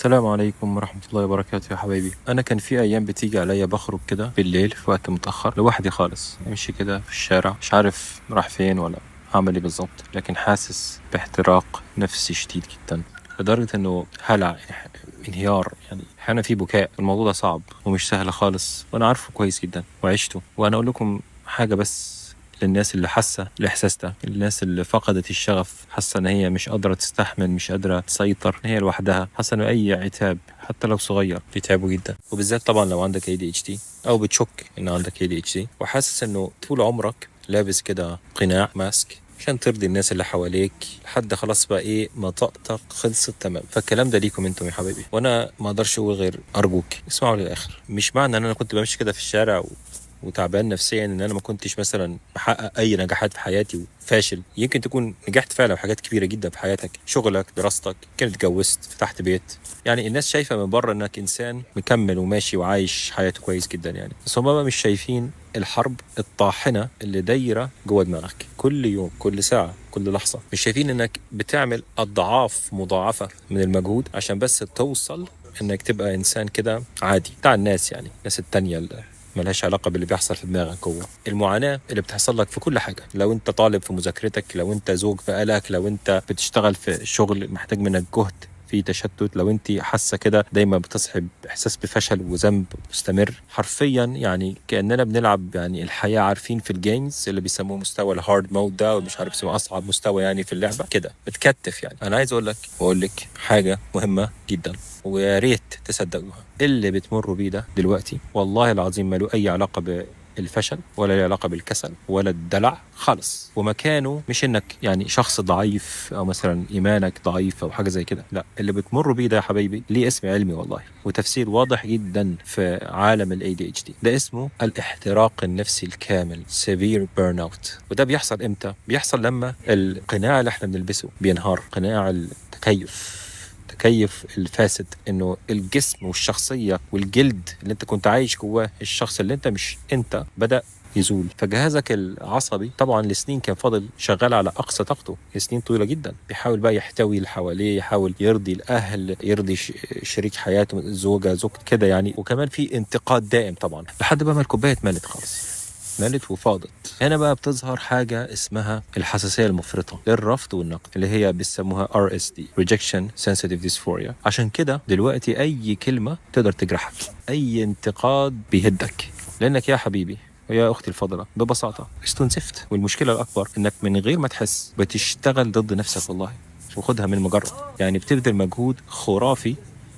السلام عليكم ورحمة الله وبركاته يا حبايبي. أنا كان في أيام بتيجي عليا بخرج كده بالليل في وقت متأخر لوحدي خالص، أمشي كده في الشارع مش عارف راح فين ولا هعمل إيه بالظبط، لكن حاسس باحتراق نفسي شديد جدا لدرجة إنه هلع، انهيار، يعني أحيانا في بكاء. الموضوع ده صعب ومش سهل خالص، وأنا عارفه كويس جدا وعشته. وأنا أقول لكم حاجة بس للناس اللي حاسة الإحساس ده، الناس اللي فقدت الشغف، حاسة إن هي مش قادرة تستحمل، مش قادرة تسيطر، إن هي لوحدها، حاسة إن أي عتاب حتى لو صغير بيتعبوا جدا، وبالذات طبعا لو عندك ADHD أو بتشك إن عندك ADHD وحاسس إنه طول عمرك لابس كده قناع ماسك عشان ترضي الناس اللي حواليك لحد خلاص بقى ايه ما طاقتك خلصت تمام. فالكلام ده ليكم انتم يا حبايبي، وانا ما اقدرش اقول غير ارجوك اسمعوا للاخر. مش معنى ان انا كنت بمشي كده في الشارع وتعبان نفسيا ان انا ما كنتش مثلا بحقق اي نجاحات في حياتي وفاشل. يمكن تكون نجحت فعلا في حاجات كبيرة جدا في حياتك، شغلك، دراستك، كنت اتجوزت، فتحت بيت، يعني الناس شايفه من بره انك انسان مكمل وماشي وعايش حياته كويس جدا يعني، بس هم بقى مش شايفين الحرب الطاحنه اللي دايرة جوه دماغك كل يوم، كل ساعة، كل لحظة. مش شايفين انك بتعمل اضعاف مضاعفه من المجهود عشان بس توصل انك تبقى انسان كده عادي بتاع الناس، يعني الناس التانية اللي ملهاش علاقة باللي بيحصل في دماغك جوه. المعاناة اللي بتحصل لك في كل حاجة، لو انت طالب في مذاكرتك، لو انت زوج في قلق، لو انت بتشتغل في شغل محتاج منك جهد في تشتت، لو انت حاسة كده دايما بتصحي باحساس بفشل وذنب مستمر حرفيا، يعني كأننا بنلعب يعني الحياة، عارفين في ال games اللي بيسموه مستوى ال hard mode ده، ومش عارف اسمه اصعب مستوى يعني في اللعبة كده بتكتف. يعني انا عايز اقول لك واقول لك حاجة مهمة جدا ويا ريت تصدقوها، اللي بتمروا بيه ده دلوقتي والله العظيم ما له اي علاقة بالفشل ولا له علاقة بالكسل ولا الدلع خالص، ومكانه مش انك يعني شخص ضعيف او مثلا ايمانك ضعيف او حاجة زي كده، لا، اللي بتمروا بيه ده يا حبايبي ليه اسم علمي والله وتفسير واضح جدا في عالم ال ADHD، ده اسمه الاحتراق النفسي الكامل، severe burnout. وده بيحصل امتى؟ بيحصل لما القناع اللي احنا بنلبسه بينهار، قناع التكيف، التكيف الفاسد، انه الجسم والشخصية والجلد اللي انت كنت عايش جواه، الشخص اللي انت مش انت، بدأ يزول. فجهازك العصبي طبعا لسنين كان فاضل شغال على اقصى طاقته لسنين طويلة جدا، بيحاول بقى يحتوي اللي حواليه، يحاول يرضي الاهل، يرضي شريك حياته، الزوجة، زوجته كده يعني، وكمان في انتقاد دائم طبعا، لحد بقى ما الكوباية اتملت خالص، ملت وفاضت. هنا بقى بتظهر حاجة اسمها الحساسية المفرطة للرفض والنقد، اللي هي بيسموها RSD، Rejection Sensitive Dysphoria. عشان كده دلوقتي أي كلمة تقدر تجرحك، أي انتقاد بيهدك، لأنك يا حبيبي ويا أختي الفاضلة ببساطة استنزفت. والمشكلة الأكبر إنك من غير ما تحس بتشتغل ضد نفسك والله، وخدها من مجرد، يعني بتبذل مجهود خرافي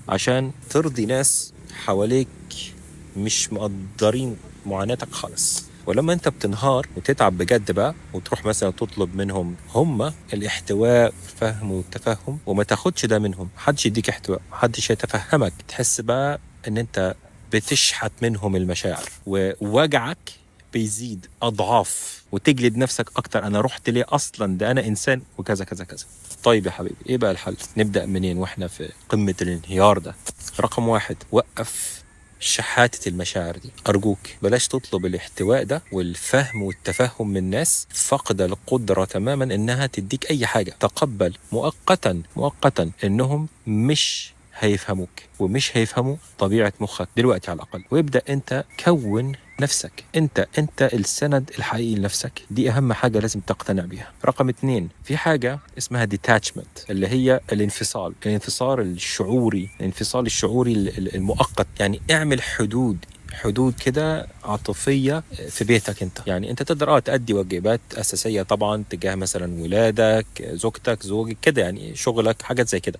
عشان ترضي ناس حواليك مش مقدرين معاناتك خالص. ولما انت بتنهار وتتعب بجد بقى وتروح مثلا تطلب منهم هم الاحتواء والفهم والتفهم، وما تاخدش ده منهم، محدش يديك احتواء، محدش يتفهمك، تحس بقى ان انت بتشحت منهم المشاعر ووجعك بيزيد اضعاف، وتجلد نفسك اكتر، انا رحت ليه اصلا، ده انا انسان وكذا كذا كذا. طيب يا حبيبي ايه بقى الحل؟ نبدأ منين واحنا في قمة الانهيار ده؟ رقم 1، وقف شحاتة المشاعر دي، أرجوك بلاش تطلب الاحتواء ده والفهم والتفهم من ناس فقد القدرة تماما إنها تديك أي حاجة. تقبل مؤقتا إنهم مش هيفهموك ومش هيفهموا طبيعة مخك دلوقتي على الأقل، وابدأ أنت كون نفسك، أنت السند الحقيقي لنفسك، دي أهم حاجة لازم تقتنع بيها. رقم 2، في حاجة اسمها detachment اللي هي الانفصال، الانفصال الشعوري، الانفصال الشعوري المؤقت. يعني اعمل حدود كده عاطفية في بيتك انت، يعني انت تقدر تأدي واجبات أساسية طبعا تجاه مثلا ولادك، زوجتك، زوجك كده يعني، شغلك، حاجات زي كده،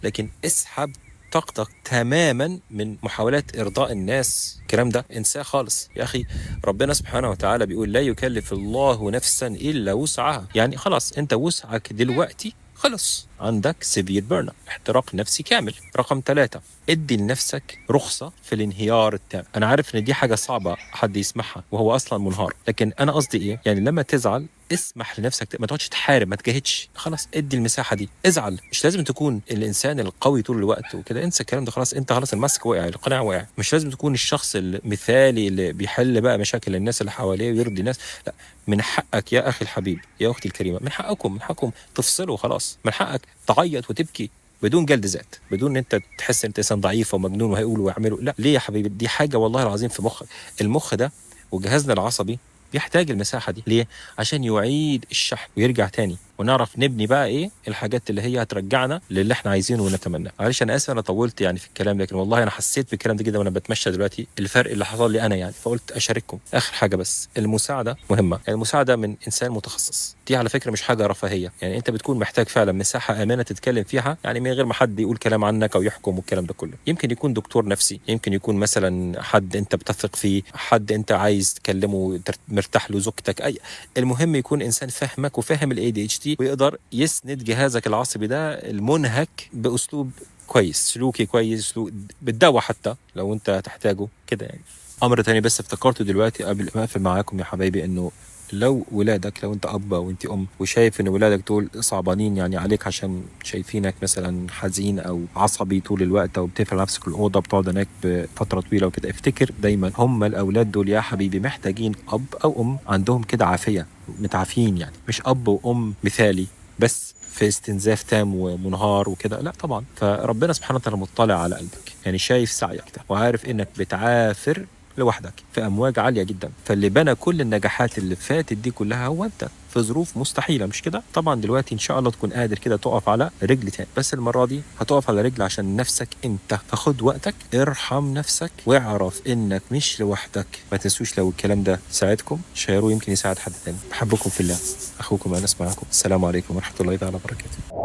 لكن اسحب طاقتك تماما من محاولات إرضاء الناس. الكلام ده انساه خالص يا أخي. ربنا سبحانه وتعالى بيقول لا يكلف الله نفسا إلا وسعها، يعني خلاص انت وسعك دلوقتي خلص، عندك severe burnout، احتراق نفسي كامل. رقم 3، ادي لنفسك رخصة في الانهيار التام. أنا عارف إن دي حاجة صعبة حد يسمعها وهو أصلا منهار، لكن أنا قصدي إيه؟ يعني لما تزعل اسمح لنفسك، ما تقعدش تحارب، ما تجاهدش، خلاص ادي المساحة دي، ازعل. مش لازم تكون الإنسان القوي طول الوقت وكده، انسى الكلام ده خلاص، انت خلاص الماسك وقع، القناع وقع. مش لازم تكون الشخص المثالي اللي بيحل بقى مشاكل الناس اللي حواليه ويرضي الناس، لا، من حقك يا أخي الحبيب، يا أختي الكريمة، من حقكم تفصلوا خلاص، من حقك تعيط وتبكي بدون جلد ذات، بدون ان انت تحس ان انت انسان ضعيف ومجنون وهيقولوا ويعملوا. لا، ليه يا حبيبي؟ دي حاجة والله العظيم في مخك. المخ ده وجهازنا العصبي بيحتاج المساحة دي. ليه؟ عشان يعيد الشحن ويرجع تاني، ونعرف نبني بقى ايه الحاجات اللي هي هترجعنا للي احنا عايزينه ونتمناه. معلش انا اسف انا طولت يعني في الكلام، لكن والله انا حسيت بالكلام ده جدا وانا بتمشى دلوقتي، الفرق اللي حصل لي انا يعني، فقلت اشارككم. اخر حاجة بس، المساعدة مهمة، المساعدة من انسان متخصص دي على فكرة مش حاجة رفاهية، يعني انت بتكون محتاج فعلا مساحة امنه تتكلم فيها، يعني من غير ما حد يقول كلام عنك او يحكم والكلام ده كله. يمكن يكون دكتور نفسي، يمكن يكون مثلا حد انت بتثق فيه، حد انت عايز تكلمه مرتاح له، زوجتك، اي المهم يكون انسان فاهمك وفاهم ال ADHD ويقدر يسند جهازك العصبي ده المنهك باسلوب كويس، سلوكي كويس، سلوك بالدواء حتى لو انت تحتاجه كده يعني. امر تاني بس افتكرته دلوقتي قبل ما اقفل معاكم يا حبايبي، انه لو ولادك، لو انت اب وانت ام وشايف ان ولادك دول صعبانين يعني عليك عشان شايفينك مثلا حزين او عصبي طول الوقت او بتقفل نفسك الاوضة بتقعد هناك بفترة طويلة وكده، افتكر دايما هم الاولاد دول يا حبيبي محتاجين اب او ام عندهم كده عافية، متعافين يعني، مش اب وام مثالي بس في استنزاف تام ومنهار وكده، لا طبعا. فربنا سبحانه وتعالى مطلع على قلبك، يعني شايف سعيك ده وعارف انك بتعافر لوحدك في امواج عالية جدا، فاللي بنى كل النجاحات اللي فاتت دي كلها هو انت في ظروف مستحيلة، مش كده؟ طبعا دلوقتي ان شاء الله تكون قادر كده تقف على رجل تاني، بس المرة دي هتقف على رجل عشان نفسك انت، فخد وقتك، ارحم نفسك، واعرف انك مش لوحدك. ما تنسوش لو الكلام ده ساعدكم شيروه، يمكن يساعد حد تاني. بحبكم في الله، اخوكم انس معاكم، السلام عليكم ورحمة الله تعالى وبركاته.